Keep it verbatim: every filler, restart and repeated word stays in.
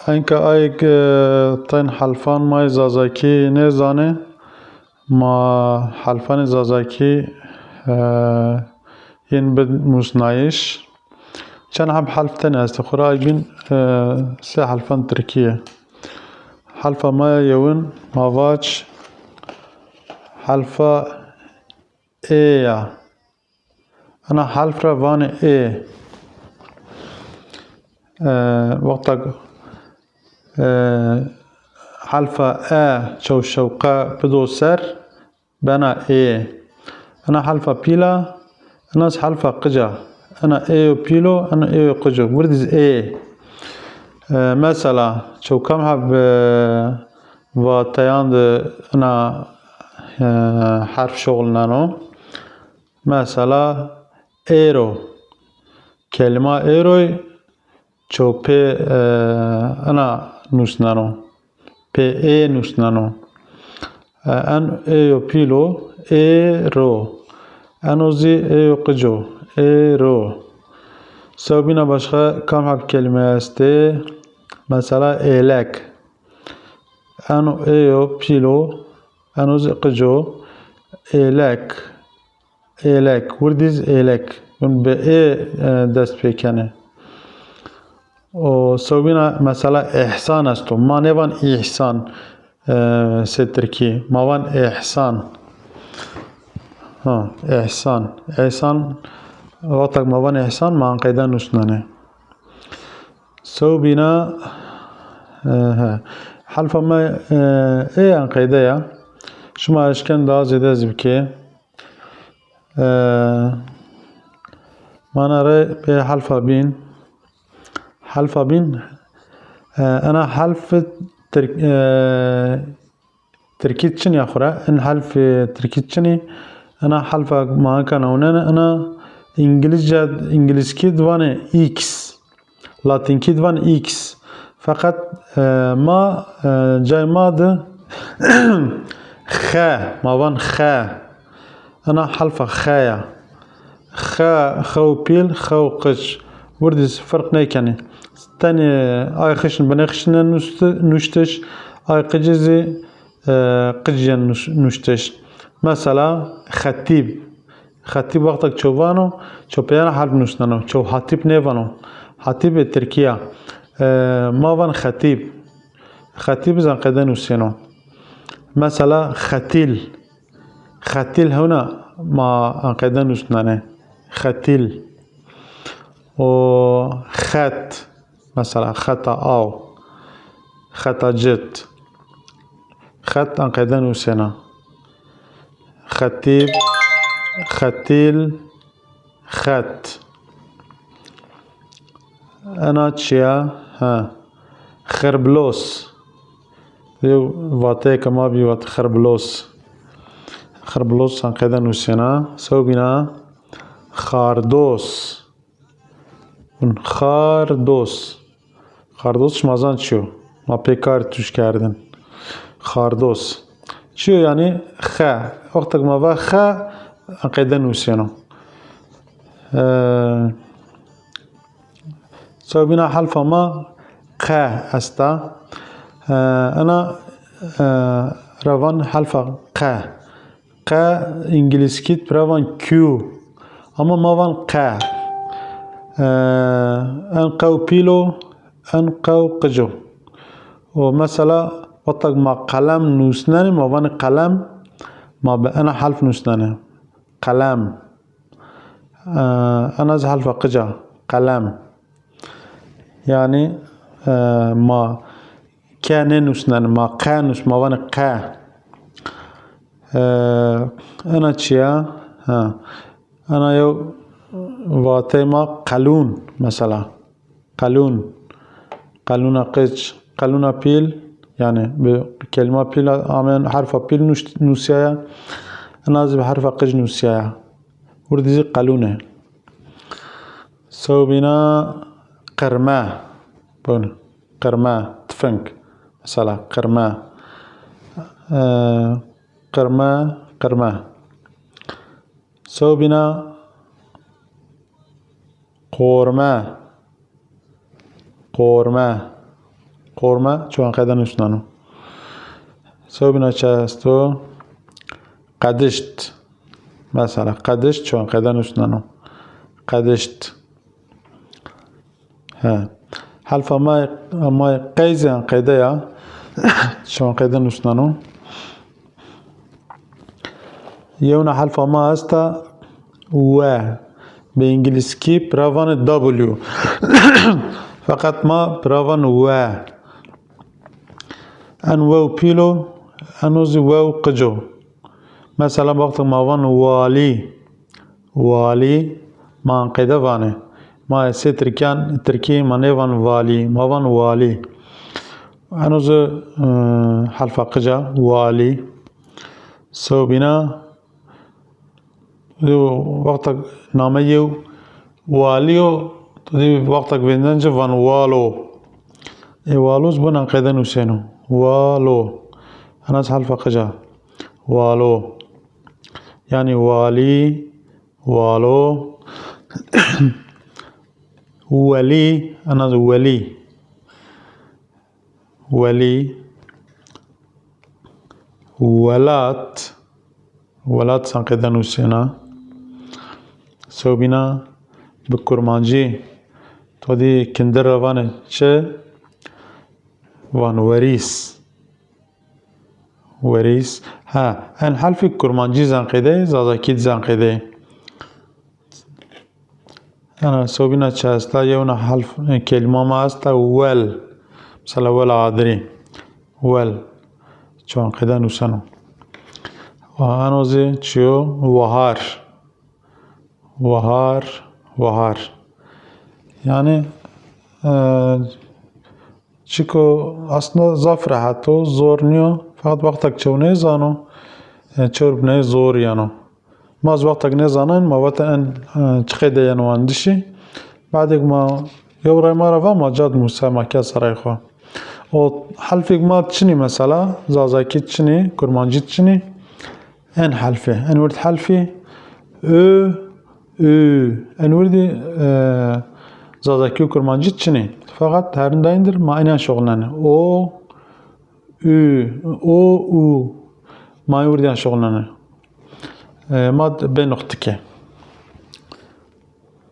Enka ayê ke, e, tayn helfan ma yê Zazakî nêzanê, ma helfanê Zazakî, e, yên bi musnayîş. Çend heb helf tenê estê, xwura ay bîn, e, sê helfan Tirkî yê. Helfa ma ya yewin, ma vac, helfa ê ya. Ena helf ra vanê ê. E, wexta, e, helfa e çew şewqe bido ser, bena ê. Ena helfa pîl a, ena zî helfa qic a. Ena ê yo pîl o, ena ê yo qic o. Wirdî zî ê. E, mesela, çew kam heb, e, vateyan de ena, e, herf şoxilneno. Mesela, êro. Kelîma êroy çew pê, e, ena nusneno. Pê ê nusneno. E, en ê yo pîl o, ê ro. Eno zî ê yo qic o, ê ro. Sewbîna başqa kam heb kelîme estê? Mesela êlek. Eno ê yo pîl o, eno zî qic o, êlek. Êlek, wirdî zî êlek. Bi ê, e, dest pê kenê. O sewbîna mesela îhsan esto. Ma nêvan îhsan, e, sê tirkî. Ma van îhsan. Ha, îhsan. Îhsan, wextek ma van îhsan, ma enqeyde nusnenê. Sewbîna, e, he. Helfa me, e, ê enqeyde ya. Şima eşken daha zêde zî bikê. E, mana rê bê helfa bîn. Helfa bîn, e, ena helf tirk-, e, tirkî çinî ya xwura. In helf, e, tirkî çinî. Ena helfa ma nika newnene, ena îngilîzce, îngilîzkî di vanê X. Latînkî di van X. Feqet, e, ma, e, cay ma de xe, ma van xe. Ena helfa xe ya. Xe, xew pîl, xew qic. Wirdî zî firq nêkenê. Tenê ay xişn binê xişnê nuşti-, nuştiş, ay qicî zî, e, qicîyen nuş-, nuştiş. Mesela xetîb. Xetîb wextek çew vano, çew peyana helf nusneno. Çew hatîb nêvano. Hatîb ê tirkî ya. E, ma van xetîb. Xetîb zî enqede nusîyeno. Mesela xetîl. Xetîl hewna ma enqede nusnenê. Xetîl. O xet. Mesela xeta aw. Xeta cit. Xet enqede nusêna. Xetîb, xetîl, xet. Ena çi ya? Ha. Xirbilos. Yew vateyê ke ma bî vat xirbilos. Xirbilos enqede nusêna. Sewbîna xardos. Xardos. Xardos şima zan çi yo? Ma pê karî tuş kerdin. Xardos. Çi yo yanî? Xe. Wextek ma va xe, qeyde nusîyeno. E, sewbîna helfa ma qe esta. E, ena, e, ra van helfa qe. Qe îngilîzkî pira van Q. Ama ma van qe. E, en qew pîl o, en qew qic o. O mesela, wextek ma qelem nusnenê, ma vanê qelem, ma bi ena helf nusnenê. Qelem. E, ena zî helfa qic a. Qelem. Yanî, e, ma ke nênusnenê, ma qe nus-, ma vanê qe. E, ena çi ya? Ha. Ena yew vateyê ma qelûn, mesela. Qelûn. Qelûna qic, qelûna pîl, yanî bi kelîma pîl amen, herfa pîl nus-, nusîyaya. Ena zî bi herfa qic nusîyaya. Wirdî zî qelûn ê. Sewbîna qirme. Bon, qirme, tifing. Mesela qirme. E, qirme, qirme. Sewbîna qorme. Qorme. Qorme çiwan qeyde nusneno. Sewbîna çesto. Qedişt. Mesela qedişt çiwan qeyde nusneno. Qedişt. He. Helfa ma, ma qey zî en qeyde ya. Çiwan qeyde nusneno. Yewna helfa ma esta we. Bi îngilîzkî pira vanê W. Feqet ma pira van we. En wew pîl o, eno zî wew qic o. Mesela wextek ma van walî. Walî, ma en qeyde vanê. Ma sê tirkîyan, tirkî ma nêvan valî, ma van walî. Eno zî, e, helfa qic a, walî. Sewbîna, wextek name yew walî yo, tu dî wextek vêndên ci van walo. Ê walo zî bun en qeyde nusêno. Walo. Ena zî helfa qic a. Walo. Yanî walî, walo. Welî, ena zî welî. Welî. Welat. Welat en qeyde nusêna. Sewbîna bi kurmancî to dî kindir ra vanê çi? Van werîs. Werîs. Ha, en helfî kurmancî zî en qeyde, zazakî zî en qeyde. Yanî sewbîna çi esta, yewna helf, e, kelîma ma esta wel. Mesela wel adirî. Wel. Çiwan qeyde nuseno. Eno zî çi yo? Wahar. Wahar, wahar. Yanî, e, çiko aslında zaf rehet o, zor nîyo. Feqet wextek çew nêzano, e, çewr biney zor yeno. Ma zî wextek nêzanên, ma vatên en, e, çi qeyde yeno wendişî. Badêk ma yew ray ma ra va ma ca di muse, ma ke serayê xo. O helfêk ma çinî mesela, zazakî çinî, kurmancî çinî, en helfê. En wird helfî, ö, ü. En wirdî, e, zazakî û kurmancî çinî. Feqet herindayîn dir ma înan şuxulnenê. O, ü, o, u. Ma en wirdîyan şuxulnenê. E, ma d-, bê nuqtikê.